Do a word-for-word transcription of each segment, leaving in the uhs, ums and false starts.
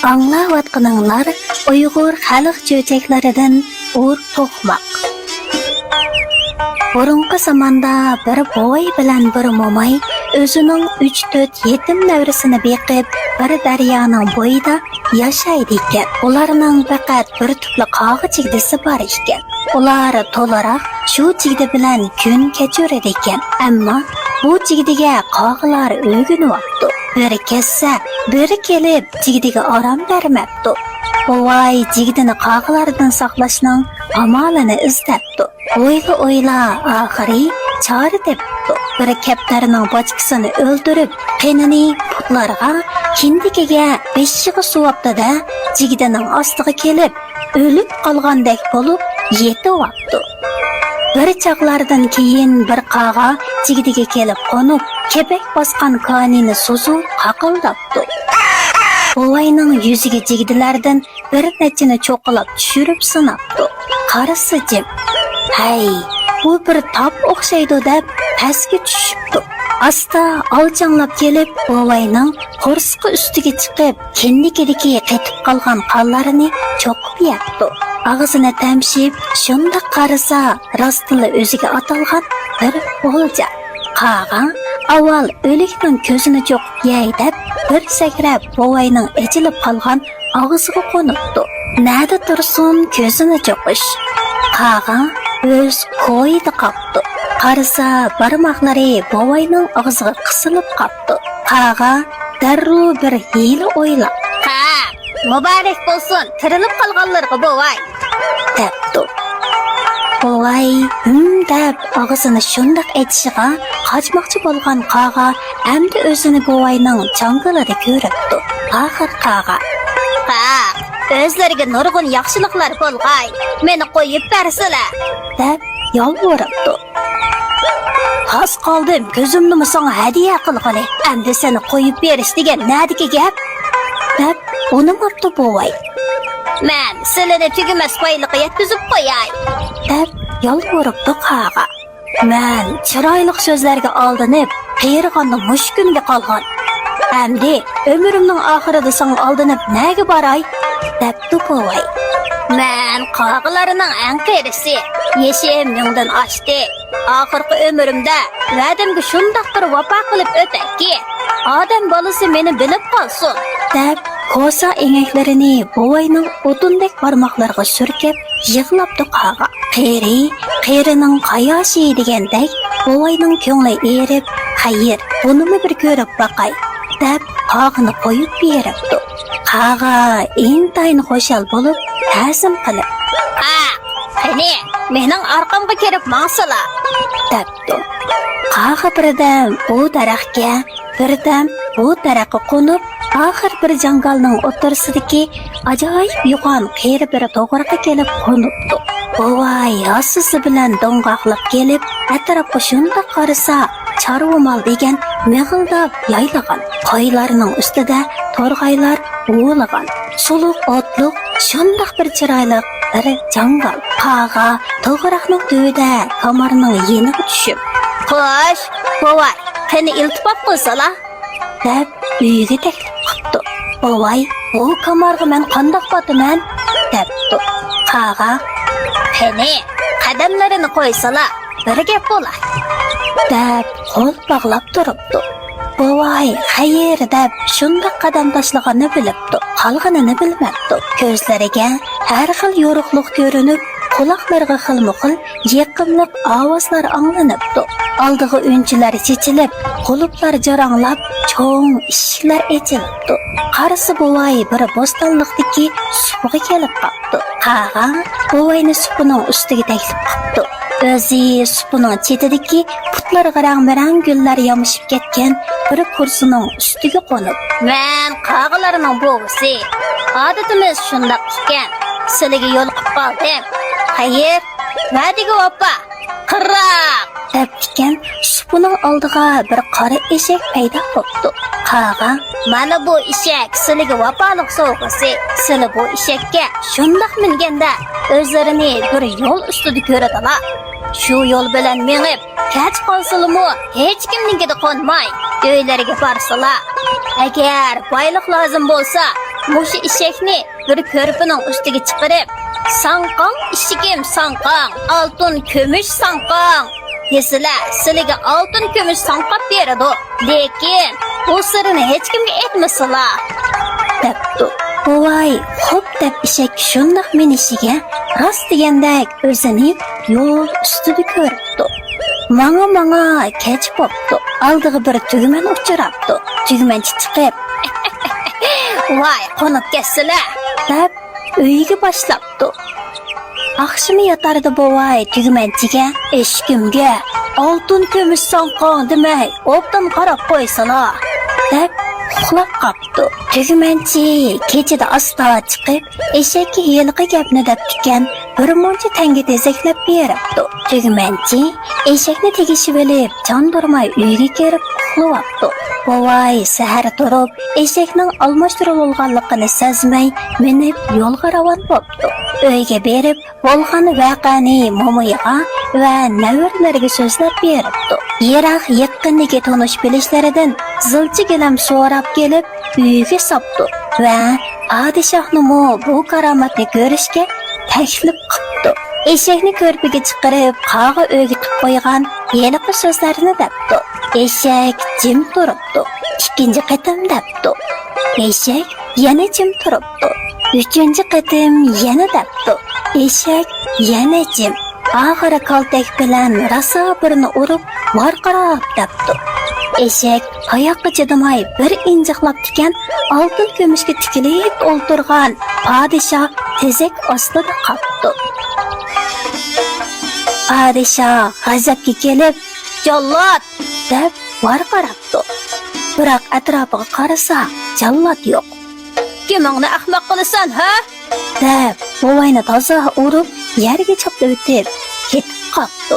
ئاڭلاۋاتقىنىڭلار ئۇيغۇر خەلق چۆچەكلىرىدىن ئۇر توقماق. بۇرۇنقى زاماندا بىر بوۋاي بىلەن بىر موماي ئۆزىنىڭ ئۈچ-تۆت يېتىم نەۋرىسىنى بېقىپ، بىر دەريانىڭ بويىدا ياشايدىكەن. ئۇلارنىڭ پەقەت بىر تۈپلا قاغا جىگدىسى بار ئىكەن. ئۇلار تولىراق شۇ جىگدە بىلەن كۈن كەچۈرىدىكەن. ئەمما بۇ جىگدىگە قاغىلار ئۆگىنىۋاپتۇ. بىرى كەتسە، بىرى كېلىپ جىگدىگە ئارام بەرمەپتۇ. بوۋاي جىگدىنى قاغىلاردىن ساقلاشنىڭ ئامالىنى ئىزدەپتۇ. ئويلا-ئويلا ئاخىرى چارە تېپىپتۇ. بىر كەپتەرنىڭ باچكىسىنى ئۆلتۈرۈپ، قېنىنى پۇتلارغا، كىندىكىگە، بېشىغا سۇۋاپتۇ-دە، جىگدىنىڭ ئاستىغا كېلىپ، ئۆلۈپ قالغاندەك بولۇپ يېتىۋاپتۇ. بىر چاغلاردىن كېيىن بىر قاغا جىگدىگە كېلىپ قونۇپ، كېپەك باسقان كانىيىنى سوزۇپ قاقىلداپتۇ. بوۋاينىڭ يۈزىگە جىگدىلەردىن بىر نەچچىنى چوقۇلاپ چۈشۈرۈپ سىناپتۇ. قارىسا جىم. ھەي، بۇ بىر تاپ ئوخشايدۇ دەپ پەسكە چۈشۈپتۇ. ئاستا ئالچاڭلاپ كېلىپ، بوۋاينىڭ قورسىقى ئۈستىگە چىقىپ، كىندىكىدىكى قېتىپ قالغان قانلارنى چوقۇپ يەپتۇ. ئاغزىنى تەمشىپ، شۇنداق قارىسا، راستتىنلا ئۆزىگە ئاتالغان بىر ئولجا. قاغا ئاۋۋال ئۆلۈكنىڭ كۆزىنى چوقۇپ يەي دەپ، بىر سەكرەپ بوۋاينىڭ ئېچىلىپ قالغان ئاغزىغا قونۇپتۇ. نەدە تۇرسۇن كۆزىنى چوقۇش. قاغا ئۆز كويىدا قاپتۇ. قارىسا، بارماقلىرى بوۋاينىڭ ئاغزىغا قىسىلىپ قاپتۇ. قاغا دەررۇ بىر ھىيلە ئويلاپ، ھە، مۇبارەك بولسۇن، تىرىلىپ قالغانلىرىغا بوۋاي، دەپتۇ. بوۋاي ھىم دەپ ئاغزىنى شۇنداق ئېچىشىغا، قاچماقچى بولغان قاغا ئەمدى ئۆزىنى بوۋاينىڭ جاڭگىلىدا كۆرۈپتۇ. ئاخىر قاغا، ھە، ئۆزلىرىگە نۇرغۇن ياخشىلىقلار بولغاي، مېنى قويۇپ بەرسىلە، دەپ يالۋۇرۇپتۇ. پاس قالدىم، كۆزۈمنىمۇ ساڭا ھەدىيە قىلغىلى. ئەمدى سېنى قويۇپ بېرىش دېگەن نەدىكى گەپ؟ دەپ ئۇنىماپتۇ بوۋاي. مەن سىلىنى تۈگىمەس بايلىققا يەتكۈزۈپ قوياي، دەپ يالۋۇرۇپتۇ قاغا. مەن چىرايلىق سۆزلەرگە ئالدىنىپ، قېرىغاندا مۇشۇ كۈنگە قالغان. ئەمدى ئۆمرۈمنىڭ ئاخىرىدا ساڭا ئالدىنىپ نەگە باراي؟ دەپتۇ بوۋاي. مەن قاغىلارنىڭ ئەڭ قېرىسى، يېشىم مىڭدىن ئاشتى. ئاخىرقى ئۆمرۈمدە ۋەدەمگە شۇنداق بىر ۋاپا قىلىپ ئۆتەيكى، ئادەم بالىسى مېنى بىلىپ قالسۇن، دەپ، كوسا ئېڭەكلىرىنى بوۋاينىڭ ئوتۇندەك بارماقلىرىغا سۈركەپ يىغلاپتۇ قاغا. قېرى، قېرىنىڭ قاياشى دېگەندەك، بوۋاينىڭ كۆڭلى ئېرىپ، خەير، بۇنىمۇ بىر كۆرۈپ باقاي، دەپ، قاغىنى قويۇپ بېرىپتۇ. قاغا ئىنتايىن خۇشال بولۇپ، تەزىم قىلىپ، ھە، قېنى، مېنىڭ ئارقامغا كىرىپ ماڭسىلا، دەپتۇ. قاغا بىردەم ئۇ دەرەخكە، بىردەم بۇ دەرەخكە قونۇپ، ئاخىر بىر جاڭگالنىڭ ئوتتۇرىسىدىكى ئاجايىپ يوغان قېرى بىر توغراققا كېلىپ قونۇپتۇ. بوۋاي ھاسىسى بىلەن دوڭغاقلاپ كېلىپ، ئەتراپقا شۇنداق قارىسا، چارۋا مال دېگەن مىغىلداپ يايلىغان، قويلارنىڭ ئۈستىدە تورغايلار ھۇۋلىغان، سۇلۇق ئوتلۇق، شۇنداق بىر چىرايلىق بىر جاڭگال. قاغا توغراقنىڭ تۈۋىدە كامارنىڭ يېنىغا چۈشۈپ، خوش، بوۋاي، قېنى ئىلتىپات قىلسىلا، دەپ ئۆيىگە تەكلىپ قىپتۇ. بوۋاي، بۇ كامارغا مەن قانداق پاتىمەن؟ دەپتۇ. قاغا، قېنى، قەدەملىرىنى قويسىلا، بىر گەپ بولاي، دەپ قول باغلاپ تۇرۇپتۇ. بوۋاي، خەير، دەپ شۇنداق قەدەم تاشلىغاننى بىلىپتۇ، قالغىنىنى بىلمەپتۇ. كۆزلىرىگە ھەر خىل يورۇقلۇق كۆرۈنۈپ، قۇلاقلىرىغا خىلمۇ خىل يېقىملىق ئاۋازلار ئاڭلىنىپتۇ. ئالدىغا ئۈنچىلەر چېچىلىپ، قۇلۇپلار جاراڭلاپ، چوڭ ئىشىكلەر ئېچىلىپتۇ. قارىسا بوۋاي بىر بوستانلىقتىكى سۇپىغا كېلىپ قاپتۇ. قاغا بوۋاينى سۇپىنىڭ ئۈستىگە تەكلىپ قىپتۇ. ئۆزى سۇپىنىڭ چېتىدىكى پۇتلىرىغا رەڭ-بېرەڭ گۈللەر يامىشىپ كەتكەن بىر كۇرسىنىڭ ئۈستىگە قونۇپ، مەن قاغىلارنىڭ بوۋىسى. ئادىتىمىز شۇنداق ئىكەن. سىلىگە يولۇقۇپ قالدىم. خەير، ۋەدىگە ۋاپا. قىرراق! دەپتىكەن، سۇپىنىڭ ئالدىغا بىر قارا ئېشەك پەيدا بوپتۇ. قاغا، مانا بۇ ئېشەك سىلىگە ۋاپالىق سوۋغىسى. سىلى بۇ ئېشەككە شۇنداق مىنگەندە، ئۆزلىرىنى بىر يول ئۈستىدە كۆرىدىلا. شۇ يول بىلەن مېڭىپ، كەچ قالسىلىمۇ ھېچكىمنىڭكىدە قونماي، ئۆيلىرىگە بارسىلا. ئەگەر بايلىق لازىم بولسا، مۇشۇ ئېشەكنى بىر كۆرپىنىڭ ئۈستىگە چىقىرىپ، «ساڭقاڭ ئېشىكىم، ساڭقاڭ، ئالتۇن كۈمۈش ساڭقاڭ» دېسىلە، سىلىگە ئالتۇن كۈمۈش ساڭقاپ بېرىدۇ. لېكىن بۇ سىرنى ھېچكىمگە ئېيتمىسىلا، دەپتۇ. بوۋاي خوپ دەپ ئېشەككە شۇنداق مىنىشىگە، راست دېگەندەك ئۆزىنى يول ئۈستىدە كۆرۈپتۇ. ماڭا-ماڭا كەچ بوپتۇ. ئالدىغا بىر تۈگمەن ئۇچراپتۇ. تۈگمەنچى چىقىپ، «ۋاي، قونۇپ كەتسىلە!» دەپ ئۆيگە باشلاپتۇ. ئاخشىمى ياتاردا بوۋاي تۈگمەنچىگە، «ئېشىكىمگە ئالتۇن كۈمۈش ساڭقاڭ دېمەي، ئوبدان قاراپ قويسىلا!» دەپ ئۇخلاپ قاپتۇ. تۈگمەنچى كېچىدە ئاستا چىقىپ، ئېشەككە ھېلىقى گەپنى دەپتىكەن، بىر مۇنچە تەڭگە تېزەكلەپ بېرىپتۇ. تۈگمەنچى ئېشەكنى تېگىشىۋېلىپ، چاندۇرماي ئۆيگە كىرىپ ئۇخلىۋاپتۇ. بوۋاي سەھەر تۇرۇپ، ئېشەكنىڭ ئالماشتۇرۇلغانلىقىنى سەزمەي، مىنىپ يولغا راۋان بوپتۇ. ئۆيگە بېرىپ، بولغان ۋەقەنى مومىيىغا ۋە نەۋرىلىرىگە سۆزلەپ بېرىپتۇ. يىراق يېقىندىكى تونۇش بىلىشلىرىدىن زىلچە گىلەم سوراپ كېلىپ، ئۆيىگە ساپتۇ ۋە پادىشاھنىمۇ بۇ كارامەتنى كۆرۈشكە تەكلىپ قىپتۇ. ئېشەكنى كۆرپىگە چىقىرىپ، قاغا ئۆگىتىپ قويغان ھېلىقى سۆزلەرنى دەپتۇ. ئېشەك جىم تۇرۇپتۇ. ئىككىنچى قېتىم دەپتۇ. ئېشەك يەنە جىم تۇرۇپتۇ. ئۈچىنچى قېتىم يەنە دەپتۇ. ئېشەك يەنە جىم. ئاخىرى كالتەك بىلەن راسا بىرنى ئۇرۇپ، ۋارقىراپ دەپتۇ. ئېشەك تاياققا چىدىماي بىر ئىنجىقلاپتىكەن، ئالتۇن كۈمۈشكە تىكىلىپ ئولتۇرغان پادىشاھ تېزەك ئاستىدا قاپتۇ. پادىشاھ غەزەپكە كېلىپ، «جاللات!» دەپ ۋارقىراپتۇ. بىراق ئەتراپىغا قارىسا، جاللات يوق. «كىمىڭنى ئەخمەق قىلىسەن، ھە؟» دەپ، بوۋاينى تازا ئۇرۇپ، يەرگە چاپلىۋېتىپ كېتىپ قاپتۇ.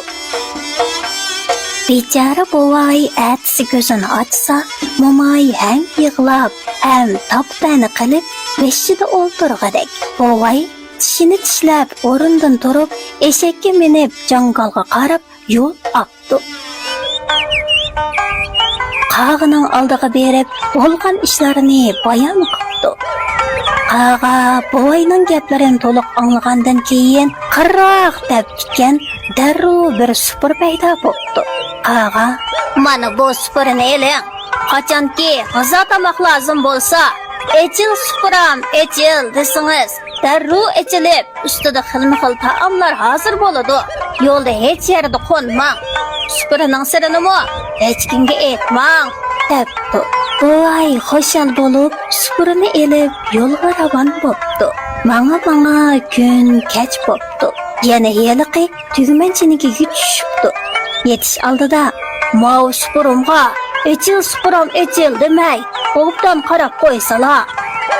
بىچارە بوۋاي ئەتىسى كۆزىنى ئاچسا، موماي ھەم يىغلاپ، ھەم تاپا-تەنە قىلىپ بېشىدا ئولتۇرغۇدەك. بوۋاي چىشىنى چىشلەپ ئورنىدىن تۇرۇپ، ئېشەككە مىنىپ جاڭگالغا قاراپ يول ئاپتۇ. قاغىنىڭ ئالدىغا بېرىپ، بولغان ئىشلارنى بايان قىپتۇ. قاغا بوۋاينىڭ گەپلىرىنى تولۇق ئاڭلىغاندىن كېيىن، «قىرراق!» دەپتىكەن، دەررۇ بىر سۇپۇر پەيدا بوپتۇ. قاغا، «مانا بۇ سۇپۇرىنى ئېلىڭ. قاچانكى غىزا تاماق لازىم بولسا، 'ئېچىل سۇپۇرام، ئېچىل!' دېسىڭىز، دەررۇ ئېچىلىپ، ئۈستىدە خىلمۇ خىل تائاملار ھازىر بولىدۇ. يولدا ھېچ يەردە قونماڭ. سۇپۇرىنىڭ سىرىنىمۇ ھېچكىمگە ئېيتماڭ» دەپتۇ. بوۋاي خۇشال بولۇپ، سۇپۇرىنى ئېلىپ يولغا راۋان بوپتۇ. ماڭا-ماڭا كۈن كەچ بوپتۇ. يەنە ھېلىقى تۈگمەنچىنىڭكىگە چۈشۈپتۇ. يېتىش ئالدىدا، «ماۋۇ سۇپۇرۇمغا 'ئېچىل سۇپۇرام، ئېچىل!' دېمەي، ئوبدان قاراپ قويسىلا!»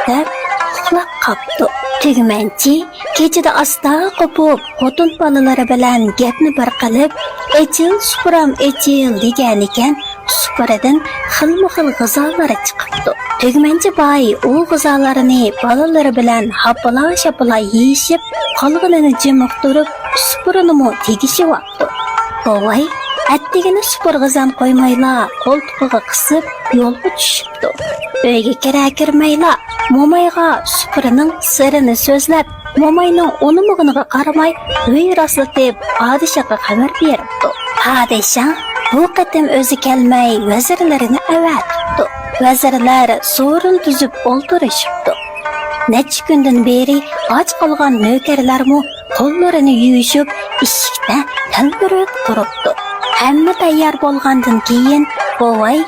دەپ ئۇخلاپ قاپتۇ. تۈگمەنچى كېچىدە ئاستا قوپۇپ، خوتۇن بالىلىرى بىلەن گەپنى بىر قىلىپ، «ئېچىل سۇپۇرام، ئېچىل!» دېگەنىكەن، سۇپۇرىدىن خىلمۇ خىل غىزالار چىقىپتۇ. تۈگمەنچى باي ئۇ غىزالارنى بالىلىرى بىلەن ھاپىلا-شاپىلا يېيىشىپ، قالغىنىنى جىمىق تۇرۇپ، سۇپۇرىنىمۇ تېگىشىۋاپتۇ. بوۋاي ئەتىگىنى سۇپۇرغا زەن قويمايلا، قولتۇقىغا قىسىپ، يولغا چۈشۈپتۇ. ئۆيگە كىرە-كىرمەيلا، مومايغا سۇپۇرىنىڭ سىرىنى سۆزلەپ، موماينىڭ ئۇنىمىغىنىغا قارىماي، ئۆي راسلىتىپ، پادىشاھقا خەۋەر بېرىپتۇ. پادىشاھ بۇ قېتىم ئۆزى كەلمەي، ۋەزىرلىرىنى ئەۋەتىپتۇ. ۋەزىرلەر سورۇن تۈزۈپ ئولتۇرۇشۇپتۇ. نەچچە كۈندىن بېرى ئاچ قالغان نۆكەرلەرمۇ قوللىرىنى يۇيۇشۇپ، ئىشىكتە تەلمۈرۈپ تۇرۇپتۇ. ھەممە تەييار بولغاندىن كېيىن، بوۋاي،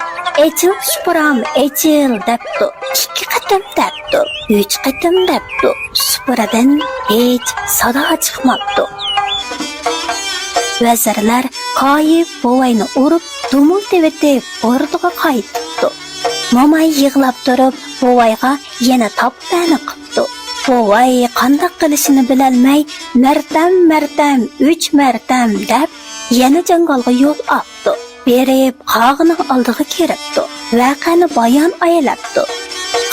«ئېچىل سۇپۇرام، ئېچىل!» دەپتۇ. ئىككى قېتىم دەپتۇ. ئۈچ قېتىم دەپتۇ. سۇپۇرىدىن ھېچ سادا چىقماپتۇ. ۋەزىرلەر كايىپ بوۋاينى ئۇرۇپ، دۇمۇلتىۋېتىپ ئوردىغا قايتىپتۇ. موماي يىغلاپ تۇرۇپ، بوۋايغا يەنە تاپا-تەنە قىپتۇ. بوۋاي قانداق قىلىشىنى بىلەلمەي، «مەرتەم، مەرتەم، ئۈچ مەرتەم» دەپ، يەنە جاڭگالغا يول ئاپتۇ. بېرىپ، قاغىنىڭ ئالدىغا كىرىپتۇ. ۋەقەنى بايان ئايلەپتۇ.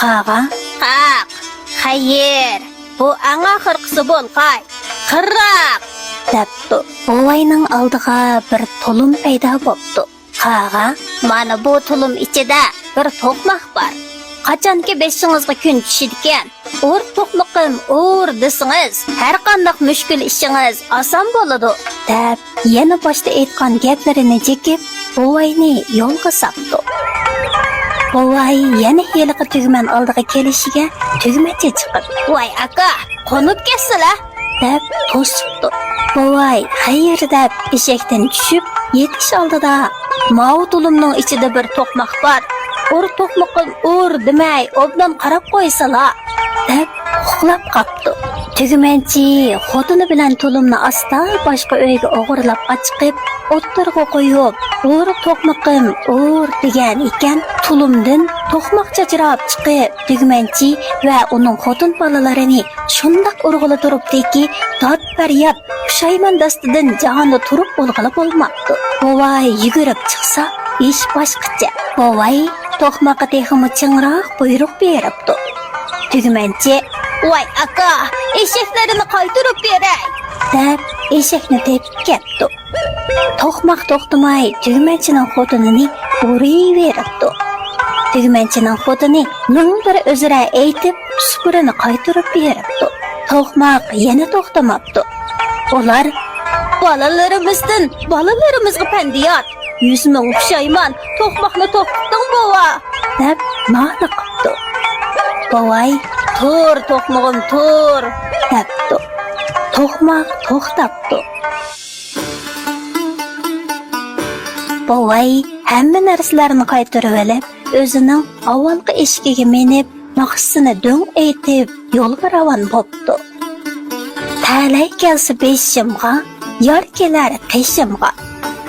قاغا، «قاق، خەير، بۇ ئەڭ ئاخىرقىسى بولغاي، قىرراق!» دەپتۇ. بوۋاينىڭ ئالدىغا بىر تۇلۇم پەيدا بوپتۇ. قاغا، «مانا بۇ تۇلۇم ئىچىدە بىر توقماق بار. قاچانكى بېشىڭىزغا كۈن چۈشىدىكەن؟ ئۇر توقمىقىم، ئۇر دېسىڭىز، ھەر قانداق مۈشكۈل ئىشىڭىز ئاسان بولىدۇ، دەپ، يەنە باشتا ئېيتقان گەپلىرىنى چېكىپ، بوۋاينى يولغا ساپتۇ. بوۋاي يەنە ھېلىقى تۈگمەن ئالدىغا كېلىشىگە، تۈگمەنچى چىقىپ، ۋاي ئاكا، قونۇپ كەتسىلە، دەپ توسۇپتۇ. بوۋاي خەير دەپ ئېشەكتىن چۈشۈپ، يېتىش ئالدىدا، ماۋۇ تۇلۇمنىڭ ئىچىدە بىر توقماق بار. ئۇر توقمىقىم، ئۇر دېمەي، ئوبدان قاراپ قويسىلا، دەپ ھۇقلاپ قاپتۇ. تۈگمەنچى خوتۇنى بىلەن تۇلۇمنى ئاستا باشقا ئۆيگە ئوغرىلاپ ئاچىقىپ، ئوتتۇرىغا قويۇپ، ئۇر توقمىقىم، ئۇر دېگەن ئىكەن، تۇلۇمدىن توقماق چاچراپ چىقىپ، تۈگمەنچى ۋە ئۇنىڭ خوتۇن بالىلىرىنى شۇنداق ئۇرغىلى تۇرۇپتىكى، داد پەرياد، پۇشايمان دەستىدىن جاھاندا تۇرۇپ بولغىلى بولماپتۇ. بوۋاي يۈگۈرۈپ چىقسا، ئىش باشقىچە. بوۋاي توقماققا تېخىمۇ چىڭراق بۇيرۇق بېرىپتۇ. تۈگمەنچى، ۋاي ئاكا، ئېشەكلىرىنى قايتۇرۇپ بېرەي، دەپ ئېشەكنى تېپىپ كەپتۇ. توقماق توختىماي تۈگمەنچىنىڭ خوتۇنىنى ئۇرۇۋېرىپتۇ. تۈگمەنچىنىڭ خوتۇنى مىڭ بىر ئۆزرە ئېيتىپ، سۇپرىنى قايتۇرۇپ بېرىپتۇ. توقماق يەنە توختىماپتۇ. ئۇلار، بالىلىرىمىزدىن بالىلىرىمىزغا پەندىيات، يۈز مىڭ پۇشايمان، توقماقنى توختىتىڭ بوۋا، دەپ نالە قىپتۇ. بوۋاي، تۇر توقمىغىم تۇر، دەپتۇ. توقماق توختاپتۇ. بوۋاي ھەممە نەرسىلەرنى قايتۇرۇۋېلىپ، ئۆزىنىڭ ئاۋۋالقى ئېشىكىگە مىنىپ، ناخشىسىنى دۆڭ ئېيتىپ، يولغا راۋان بوپتۇ. تەلەي كەلسە بېشىمغا، يار كېلەر قېشىمغا.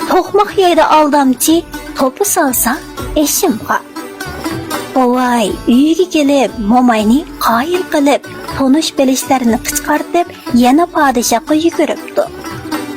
توقماق يەيدۇ ئالدامچى، توپا سالسا ئېشىمغا. بوۋاي ئۆيىگە كېلىپ، موماينى قايىل قىلىپ، تونۇش بىلىشلىرىنى قىچقارتىپ، يەنە پادىشاھقا يۈگۈرۈپتۇ.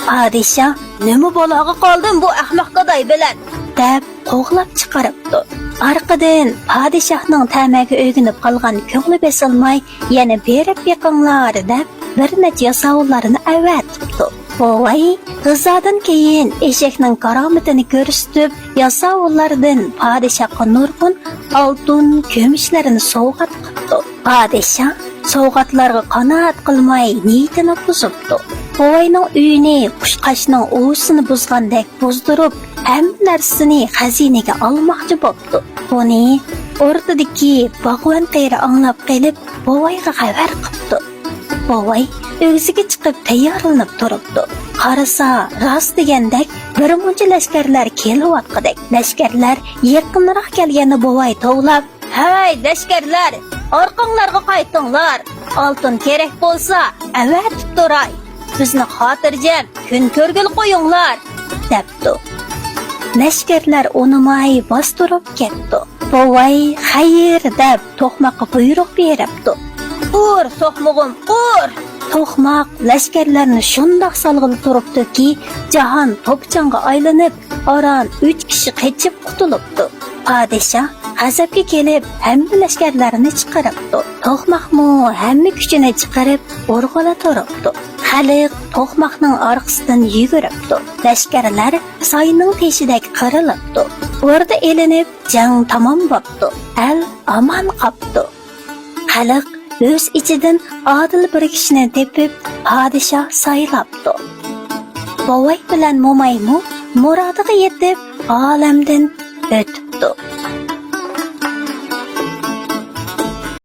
پادىشاھ، نېمە بالاغا قالدىم بۇ ئەخمەق گاداي بىلەن؟ دەپ قوغلاپ چىقىرىپتۇ. ئارقىدىن پادىشاھنىڭ تەمەگە ئۆگىنىپ قالغان كۆڭلى بېسىلماي، يەنە بېرىپ بېقىڭلار، دەپ بىر نەچچە ياساۋۇللارنى ئەۋەتىپتۇ. بوۋاي غىزادىن كېيىن ئېشەكنىڭ كارامىتىنى كۆرسىتىپ، ياساۋۇللاردىن پادىشاھقا نۇرغۇن ئالتۇن، كۈمۈشلەرنى سوۋغات قىپتۇ. پادىشاھ سوۋغاتلارغا قانائەت قىلماي، نىيىتىنى بۇزۇپتۇ. بوۋاينىڭ ئۆيىنى قۇشقاچنىڭ ئۇۋىسىنى بۇزغاندەك بۇزدۇرۇپ، ھەممە نەرسىنى خەزىنىگە ئالماقچى بوپتۇ. بۇنى ئوردىدىكى باغۋەن قېرى ئاڭلاپ قېلىپ، بوۋايغا خەۋەر قىپتۇ. بوۋاي ئۆگزىگە چىقىپ تەييارلىنىپ تۇرۇپتۇ. قارىسا، راست دېگەندەك بىر مۇنچە لەشكەرلەر كېلىۋاتقۇدەك. لەشكەرلەر يېقىنراق كەلگەندە بوۋاي توۋلاپ، ھەي، لەشكەرلەر، ئارقاڭلارغا قايتىڭلار. ئالتۇن كېرەك بولسا، ئەۋەتىپ تۇراي. بىزنى خاتىرجەم كۈن كۆرگىلى قويۇڭلار، دەپتۇ. لەشكەرلەر ئۇنىماي باستۇرۇپ كەتتى. بوۋاي خەير دەپ توقماققا بۇيرۇق بېرىپتۇ. ئۇر، توقمىغىم، ئۇر! توقماق لەشكەرلەرنى شۇنداق سالغىلى تۇرۇپتۇكى، جاھان توپىچاڭغا ئايلىنىپ، ئاران ئۈچ كىشى قېچىپ قۇتۇلۇپتۇ. پادىشاھ غەزەپكە كېلىپ، ھەممە لەشكەرلەرنى چىقىرىپتۇ. توقماقمۇ ھەممە كۈچىنى چىقىرىپ، ئۇرغىلى تۇرۇپتۇ. خەلق توقماقنىڭ ئارقىسىدىن يۈگۈرۈپتۇ. لەشكەرلەر ساينىڭ تېشىدەك قىرىلىپتۇ. ئوردا ئېلىنىپ، جەڭ تامام بوپتۇ. ئەل ئامان قاپتۇ. خەلق ئۆز ئىچىدىن ئادىل بىر كىشىنى تېپىپ، پادىشاھ سايلاپتۇ. بوۋاي بىلەن مومايمۇ مۇرادىغا يېتىپ، ئالەمدىن ئۆتۈپتۇ.